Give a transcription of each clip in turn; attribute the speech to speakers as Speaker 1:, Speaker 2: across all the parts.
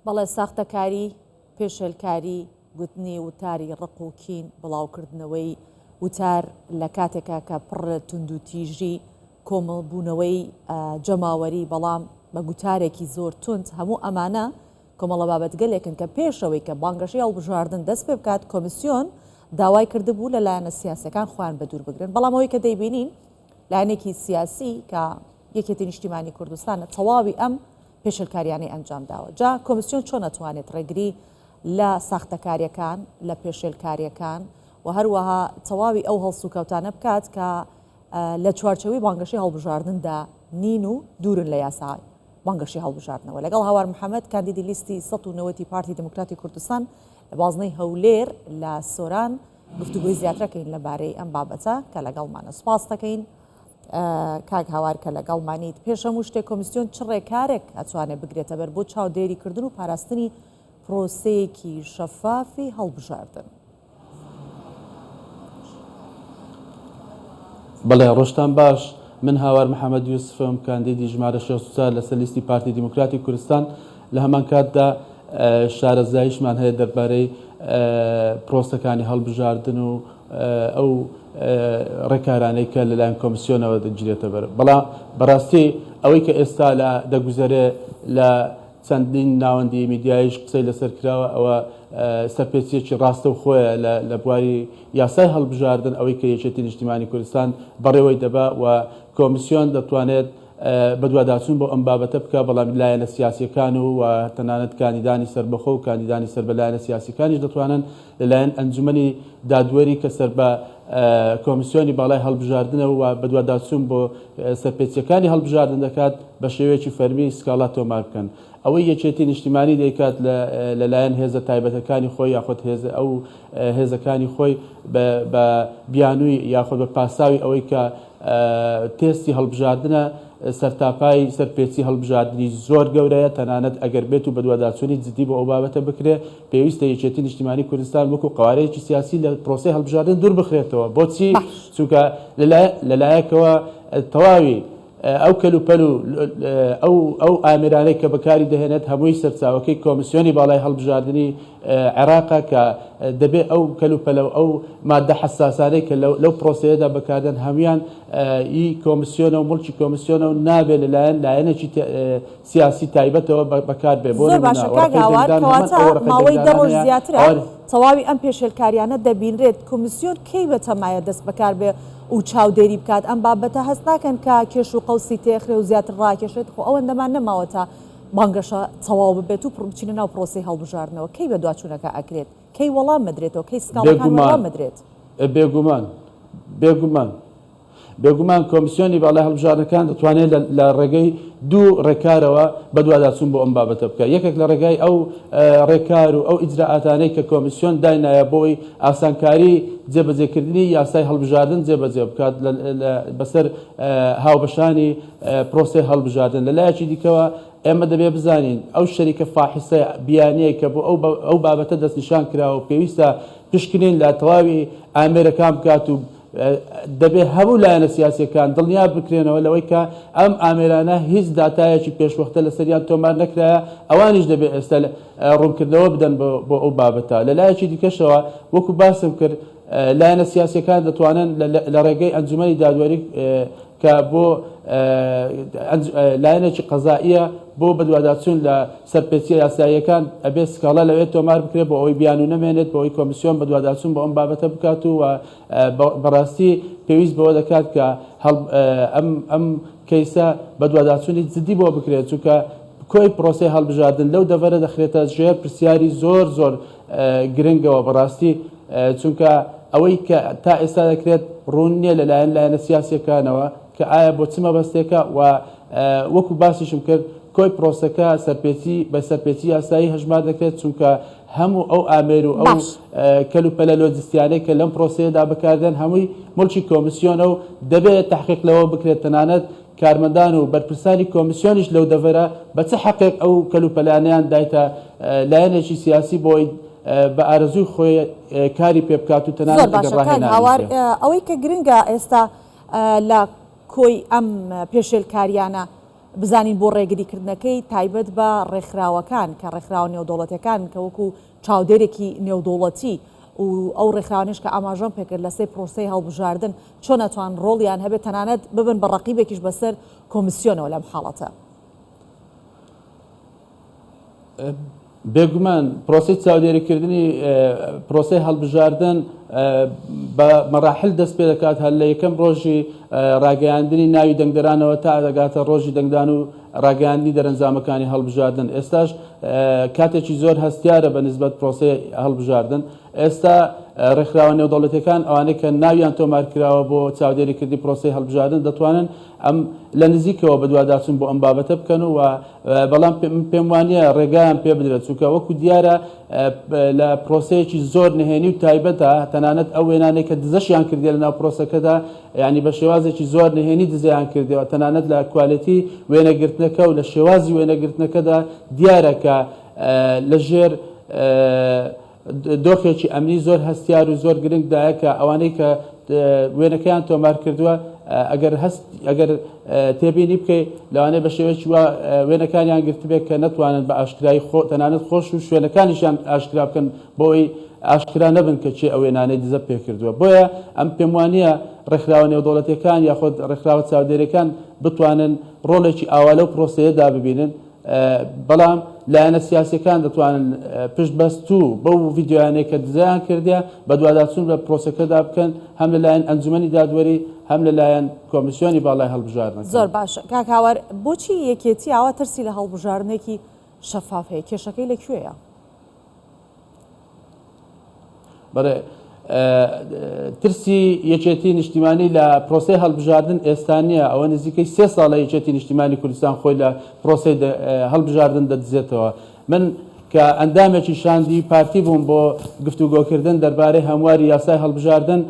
Speaker 1: بەڵێ ساختەکاری، پێشێلکاری، گوتنی وتاری ڕق و کین، بڵاوکردنەوەی وتار لە کاتێکا کە پڕ لە توندوتیژی، کۆمەڵبوونەوەی جەماوەری بەڵام بە گوتارێکی زۆر توند، هەموو ئەمانە کۆمەڵە بابەتگەلێکن کە پێش ئەوەی کە بانگەشەی هەڵبژاردن دەست پێ بکات کۆمیسیۆن داوای کردبوو لە لایەنە سیاسیەکان خۆیان بەدوور بگرن، بەڵام ئەوەی کە دەیبینین لایەنێکی سیاسی کە یەکێتی نیشتیمانی کوردستانە تەواوی ئەم پێشێلکاریانەی ئەنجام داوە. جا کۆمیسیۆن چۆن ئەتوانێت ڕێگری لە ساختەکاریەکان، لە پێشێلکاریەکان و هەروەها تەواوی ئەو هەڵسوکەوتانە بکات کە لە چوارچێوەی بانگەشەی هەڵبژاردندا نین و دوورن لە یاسای بانگەشەی هەڵبژاردنەوە. لەگەڵ هاوار محەمەد کاندیدی لیستی 190 پارتی دیموکراتی کوردستان لە بازنەی هەولێر لە سۆران گفتوگۆی زیاترەکەین لەبارەی ئەم بابەتە کە لەگەڵمانە. سوپاس دەکەین کاک هاوار کە لەگەڵمانیت. پێش هەموو شتێک کۆمیسیۆن چ ڕێکارێک ئەتوانێت بگرێتە بەر بۆ چاودێریکردن و پاراستنی پرۆسەیەکی شەفافی هەڵبژاردن؟
Speaker 2: بەڵێ ڕۆژتان باش، من هاوار محەمەد یوسفم، کاندیدی ژمارە 64 لەسەر لیستی پارتی دیموکراتی کوردستان، لە هەمان کاتدا شارەزاییشمان هەیە دەربارەی پرۆسەکانی هەڵبژاردن و ئەو ڕێکارانەی کە لەلایەن کۆمسیۆنەوە دەگیرێتە بەر. بەڵام بەڕاستی ئەوەی کە ئێستا لە دەگوزەرێ لە چەندین ناوەندی میدیاییش قسەی لەسەر کراوە ئەوە سەرپێچییەکی ڕاستەوخۆیە لە بواری یاسای هەڵبژاردن ئەوەی کە یەکێتی نیشتیمانی کوردستان بەڕێوەی دەبا و کۆمسیۆن دەتوانێت بەدواداچوون بۆ ئەم بابەتە بکا، بەڵام لایەنە سیاسییەکان و تەنانەت کاندیدانی سەربەخۆ و کاندیدانی سەر بە لایەنە سیاسییەکانیش دەتوانن لەلایەن ئەنجومەنی دادوەری کە سەر بە کۆمیسیۆنی باڵای هەڵبژاردنە و بەدواداچوون بۆ سەرپێچییەکانی هەڵبژاردن دەکات، بە شێوەیەکی فەرمی سکاڵا تۆمار بکەن. ئەوەی یەکێتی نیشتیمانی دەیکات لەلایەن هێزە تایبەتەکانی خۆی یاخود ئەو هێزەکانی خۆی بە بیانووی یاخود بە پاساوی ئەوەی کە تێستی هەڵبژاردنە سەرتاپای سەرپێچی هەڵبژاردنی زۆر گەورەیە، تەنانەت ئەگەر بێت و بەدواداچوونی جدی بۆ ئەو بابەتە بکرێ، پێویستە یەکێتی نیشتیمانی کوردستان وەکو قەوارەیەکی سیاسی لە پرۆسەی هەڵبژاردن دوور بخرێتەوە. بۆچی؟ چونکە لەلایەکەوە تەواوی ئەو کەلوپەل و ئەو ئەو ئامێرانەی کە بەکاری دەهێنێت هەمووی سەرچاوەکەی کۆمیسیۆنی باڵای هەڵبژاردنی عێراقە کە دەبێ ئەو کەلوپەلە و ئەو ماددە حەساسانەی کە لەو پرۆسەیەدا بەکاردێن هەموویان ئی کۆمیسیۆنە و موڵکی کۆمیسیۆنە و نابێ لەلایەن لایەنێکی سیاسی تایبەتەوە بەکار بێ. بۆ
Speaker 1: زۆر
Speaker 2: نموونە
Speaker 1: باشە کاک
Speaker 2: وەرەقەی
Speaker 1: هاوار،
Speaker 2: دەنگدان هەمان
Speaker 1: کەواتە
Speaker 2: ئەو وەرەقەی
Speaker 1: ماوەی دە ڕۆژ
Speaker 2: دەنگدانانەیە
Speaker 1: زیاترە
Speaker 2: ئەوە
Speaker 1: تەواوی ئەم پێشێلکاریانە دەبینرێت، کۆمیسیۆن کەی بەتەمایە دەست بەکار بێ و چاودێری بکات ئەم بابەتە؟ هەست ناکەن کە کێش و قەوسی تێخرێ و زیاتر ڕاکێشێت؟ خۆ ئەوەندەمان نەماوە تا بانگەشە تەواو ببێت و بچینە ناو پرۆسەی هەڵبژاردنەوە، کەی بەدواچوونەکە ئەکرێت؟ کەی وەڵام ئەدرێتەوە؟ کەی سکاڵاکان
Speaker 2: بێگومان
Speaker 1: وەڵام ئەدرێت؟
Speaker 2: بێگومان بێگومان بێگومان کۆمیسیۆنی باڵای هەڵبژاردنەکان دەتوانێت لە ڕێگەی دوو ڕێکارەوە بەدواداچوون بۆ ئەم بابەتە بکات. یەکێک لە ڕێگای ئەو ڕێکار و ئەو ئیجرائاتانەی کە کۆمیسیۆن داینایە بۆی ئاسانکاری جێبەجێکردنی یاسای هەڵبژاردن جێبەجێ بکات بەسەر هاوبەشانی پرۆسەی هەڵبژاردن. لە لایەکی دیکەوە ئێمە دەبێت بزانین ئەو شەریکە فاحیسە بیانییەی کە بۆ ئەو بابەتە دەستنیشان کراوە و پێویستە پشکنین لە تەواوی ئامێرەکان بکات و دەبێت هەموو لایەنە سیاسییەکان دڵنیا بکرێنەوە لەوەی کە ئەم ئامێرانە هیچ داتایەکی پێشوەختە لەسەریان تۆمار نەکرایە، ئەوانیش دەبێت ئێستا ڕوونکردنەوە بدەن بۆ ئەو بابەتە. لە لایەکی دیکەشەوە وەکو باسم کرد لایەنە سیاسییەکان دەتوانن لە ڕێگەی ئەنجومەنی دادوەری کە بۆ لایەنێکی قەزائیە بۆ بەدواداچوون لە سەرپێچیە یاساییەکان ئەبێ سکاڵا لەوێ تۆمار بکرێت بۆ ئەوەی بیانوو نەمێنێت بۆ ئەوەی کۆمیسیۆن بەدواداچوون بۆ ئەم بابەتە بکات و بەڕاستی پێویست بەوە دەکات کە ئەم ئەم کەیسە بەدواداچوونی جدی بۆ بکرێت چونکە کۆی پرۆسەی هەڵبژاردن لەو دەڤەرە دەخرێتە ژێر پرسیاری زۆر زۆر گرنگەوە بەڕاستی چونکە ئەوەی کە تا ئێستا دەکرێت ڕوون نییە لەلایەن لایەنە سیاسیەکانەوە کە ئایا بۆ چ مەبەستێکە و وەکو باسیشم کرد کۆی پرۆسەکە سەرپێچی بە سەرپێچی یاسایی هەژمار دەکرێت چونکە هەموو ئەو ئامێر و ئەو
Speaker 1: باش.
Speaker 2: کەلوپەلە لۆجستیانەی کە لەم پرۆسەیەدا بەکاردێن هەمووی موڵکی کۆمیسیۆنە و دەبێت تەحقیق لەوە بکرێت تەنانەت کارمەندان و بەرپرسانی کۆمیسیۆنیش لەو دەڤەرە بە چ حەقێک ئەو کەلوپەلانەیان دایتە لایەنێکی سیاسی بۆی بە ئارەزووی خۆی کاری پێ بکات و
Speaker 1: زۆر
Speaker 2: تەنانەت ئەگەر
Speaker 1: باشە کاک
Speaker 2: ڕاهێنانیش
Speaker 1: هاوار
Speaker 2: بێ.
Speaker 1: ئەوەی کە گرنگە ئێستا لە کۆی ئەم پێشێلکاریانە. بزانین بۆ ڕێگریکردنەکەی تایبەت بە ڕێکخراوەکان کە ڕێکخراوە نێودەوڵەتیەکان کە وەکو چاودێرێکی نێودەوڵەتی و ئەو ڕێکخراوانەش کە ئاماژەم پێکرد لەسەر پرۆسەی هەڵبژاردن چۆن ئەتوان ڕۆڵیان هەبێت تەنانەت ببن بە ڕەقیبێکیش بەسەر کۆمیسیۆنەوە لەم حاڵەتە؟
Speaker 2: بێگومان پرۆسەی چاودێریکردنی پرۆسەی هەڵبژاردن بە مەراحل دەست پێ دەکات هەر لە یەکەم ڕۆژی ڕاگەیاندنی ناوی دەنگدەرانەوە تا دەگاتە ڕۆژی دەنگدان و ڕاگەیاندنی دەرەنجامەکانی هەڵبژاردن ئێستاش کاتێکی زۆر هەستیارە بە نسبەت پرۆسەی هەڵبژاردن ئێستا ڕێکخراوە نێودەوڵەتیەکان ئەوانەی کە ناویان تۆمار کراوە بۆ چاودێریکردنی پرۆسەی هەڵبژاردن دەتوانن ئەم لە نزیکەوە بەدواداچوون بۆ ئەم بابەتە بکەن و بەڵام من پێم وانییە ڕێگایان پێ بدرێت چونکە وەکو دیارە لە پرۆسەیەکی زۆر نهێنی و تایبەتە تەنانەت ئەو وێنانەی کە دزەشیان کردیە لەناو پرۆسەکەدا یعنی بە شێوازێکی زۆر نهێنی دزەیان کردەوە تەنانەت لە کوالێتی وێنەگرتنەکە و لە شێوازی وێنەگرتنەکەدا دیارە کە لە ژێر دۆخێکی ئەمنی زۆر هەستیار و زۆر گرنگدایە کە ئەوانەی کە وێنەکەیان تۆمار کردووە ئەگەر هەست ئەگەر تێبینی بکەی لەوانەیە بە شێوەیەکی وا وێنەکانیان گرتبێت کە نەتوانن بە ئاشکرایی خۆ تەنانەت خۆش و شوێنەکانیشیان ئاشکرا بکەن بۆ ئەوەی ئاشکرا نەبن کە کێ ئەو وێنانەی دزە پێ کردووە بۆیە ئەم پێم وانییە ڕێکخراوە نێودەوڵەتیەکان یاخود ڕێکخراوە چاودێرەکان بتوانن ڕۆڵێکی ئاوا لەو پرۆسەیەدا ببینن بەڵام لایەنە سیاسیەکان دەتوانن پشت بەستوو بەو ڤیدیۆیانەی کە دزەیان کردیە بەدواداچوون بە پرۆسەکەدا بکەن هەم لەلایەن ئەنجومەنی دادوەری هەم لەلایەن کۆمیسیۆنی باڵای هەڵبژاردنەکان.
Speaker 1: زۆر باشە کاک هاوار بۆچی یەکێتی ئاوا ترسی لە هەڵبژاردنێکی شەفاف هەیە کێشەکەی لە کوێیە؟
Speaker 2: بەڵێ ترسی یەکێتی نیشتیمانی لە پرۆسەی هەڵبژاردن ئێستا نییە، ئەوە نزیکەی سێ ساڵە یەکێتی نیشتیمانی کوردستان خۆی لە پرۆسەی هەڵبژاردن دەدزێتەوە. من کە ئەندامێکی شاندی پارتی بووم بۆ گفتوگۆکردن دەربارەی هەمواری یاسای هەڵبژاردن،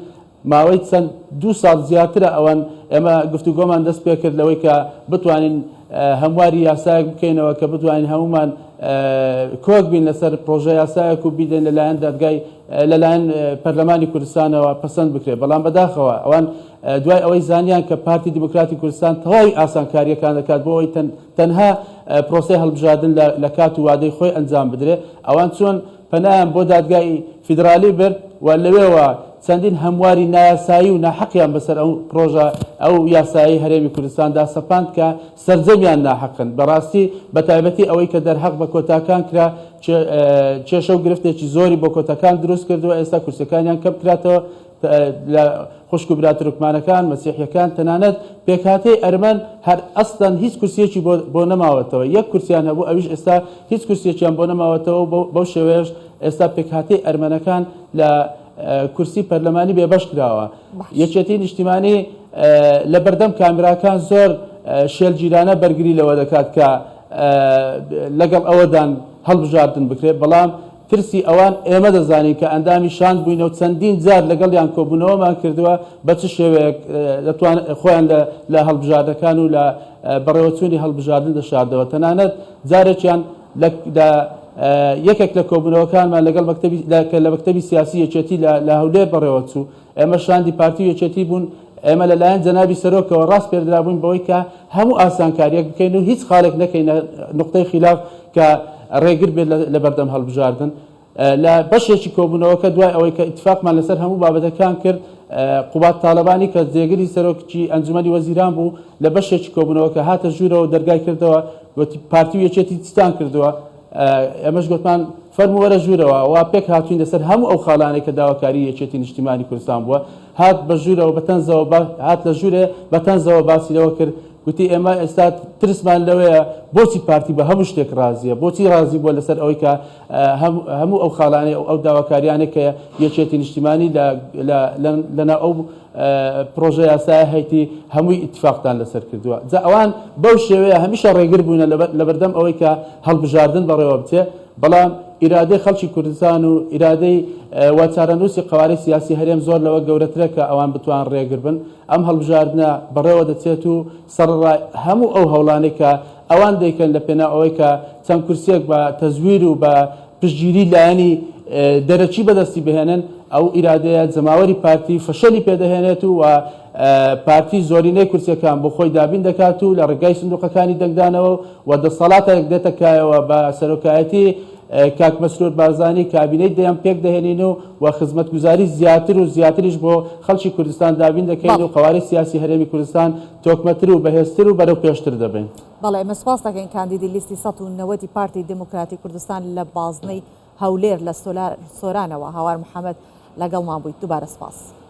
Speaker 2: ماوەی چەند دوو ساڵ زیاترە ئەوەن ئێمە گفتوگۆمان دەست پێکرد لەوەی کە بتوانین هەمواری یاسایەک بکەینەوە کە بتوانین هەمومان کۆک بین لەسەر پرۆژە یاسایەک و بیدەین لەلایەن دادگای لەلایەن پەرلەمانی کوردستانەوە پەسەند بکرێت بەڵام بەداخەوە ئەوان دوای ئەوەی زانیان کە پارتی دیموکراتی کوردستان تەواوی ئاسانکاریەکان دەکات بۆ ئەوەی تەنها پرۆسەی هەڵبژاردن لە کات و وادەی خۆی ئەنجام بدرێت ئەوان چۆن پەنایان بۆ دادگای فیدرالی برد و لەوێوە چەندین هەمواری نایاسایی و ناحەقیان بەسەر ئەو پرۆژە ئەو یاسایەی هەرێمی کوردستاندا سەپاند کە سەرجەمیان ناحەقن بەڕاستی بەتایبەتی ئەوەی کە دەرهەق بە کۆتاکان کرا کێشە و گرفتێکی زۆری بۆ کۆتاکان دروست کردووە ئێستا کورسیەکانیان کەم کراتەوە لە خوشک و برا تورکمانەکان، مەسیحیەکان، تەنانەت پێکهاتەی ئەرمەن هەر ئەسڵەن هیچ کورسیەکی بۆ بۆ نەماوەتەوە، یەک کورسیان هەبوو ئەویش ئێستا هیچ کورسیەکیان بۆ نەماوەتەوە و بەو شێوەیەش ئێستا پێکهاتەی ئەرمەنەکان لە کورسی پەرلەمانی بێبەش کراوە. یەکێتی نیشتیمانی لە بەردەم کامیراکان زۆر شێلگیرانە بەرگری لەوە دەکات کە لەگەڵ ئەوەدان هەڵبژاردن بکرێت، بەڵام ترسی ئەوان ئێمە دەزانین کە ئەندامی شاند بووینە و چەندین جار لەگەڵیان کۆبوونەوەمان کردووە بە چ شێوەیەک دەتوان خۆیان لە هەڵبژاردەکان و لە بەڕێوەچوونی هەڵبژاردن دەشاردەوە تەنانەت جارێکیان لە یەکێک لە کۆبوونەوەکانمان لەگەڵ مەکتەبی کە لە مەکتەبی سیاسی یەکێتی لە هەولێر بەڕێوەچوو ئێمە شاندی پارتی و یەکێتی بوون ئێمە لەلایەن جەنابی سەرۆکەوە ڕاسپێردرابووین بەوەی کە هەموو ئاسانکارییەک بکەین و هیچ خاڵێک نەکەینە نوقتەی خیلاف کە ڕێگر بێت لە بەردەم هەڵبژاردن. لە بەشێکی کۆبوونەوەکە دوای ئەوەی کە ئیتفاقمان لەسەر هەموو بابەتەکان کرد، قوباد تاڵەبانی کە جێگری سەرۆکی ئەنجومەنی وەزیران بوو لە بەشێکی کۆبوونەوەکە هاتە ژوورەوە و دەرگای کردەوە گوتی پارتی و یەکێتی چیتان کردووە؟ ئێمەش گوتمان فەرموو وەرە ژوورەوە، وا پێک هاتووین لەسەر هەموو ئەو خاڵانەی کە داواکاریی یەکێتی نیشتیمانی کوردستان بووە. هات بە ژوورەوە بە تەنزەوە با هات لە ژوورێ بە تەنزەوە باسی لەوە کرد، گوتی ئێمە ئێستا ترسمان لەوەیە بۆچی پارتی بە هەموو شتێک ڕازییە، بۆچی ڕازی بووە لەسەر ئەوەی کە هەموو ئەو خاڵانەی ئەو داواکارییانەی کە یەکێتی نیشتیمانی لە لە لەناو ئەو پرۆژە یاسایە هەیتی هەمووی ئیتفاقتان لەسەر کردووە. جا ئەوان بەو شێوەیە هەمیشە ڕێگر بوونە لەبەردەم ئەوەی کە هەڵبژاردن بەڕێوە بچێ، بەڵام ئیرادەی خەڵکی کوردستان و ئیرادەی و چارەنووسی قەوارەی سیاسی هەرێم زۆر لەوە گەورەترە کە ئەوان بتوان ڕێگر بن. ئەم هەڵبژاردنە بەڕێوە دەچێت و سەڕەڕای هەموو ئەو هەوڵانەی کە ئەوان دەیکەن لە پێناو ئەوەی کە چەند کورسییەک بە تەزویر و بە پشتگیری لایەنی دەرەکی بەدەستی بهێنن، ئەو ئیرادەیە جەماوەری پارتی فەشەلی پێدەهێنێت و پارتی زۆرینەی کورسیەکان بۆ خۆی دابین دەکات و لە ڕێگای سندوقەکانی دەنگدانەوە و دەسەڵاتێک دێتە کایەوە بە سەرۆکایەتی کاک مەسرور بارزانی کابینەی دەیەم پێک دەهێنین و و خزمەتگوزاری زیاتر و زیاتریش بۆ خەڵکی کوردستان دابین دەکەین و قەوارەی سیاسی هەرێمی کوردستان تۆکمەتر و بەهێزتر و بەرەو پێشتر دەبەین.
Speaker 1: بەڵێ ئێمە سوپاست دەکەین کاندیدی لیستی 190 ی پارتی دیموکراتی کوردستان لە بازنەی هەولێر لە سۆرانەوە هاوار محەمەد لەگەڵمان بوویت دووبارە سوپاس.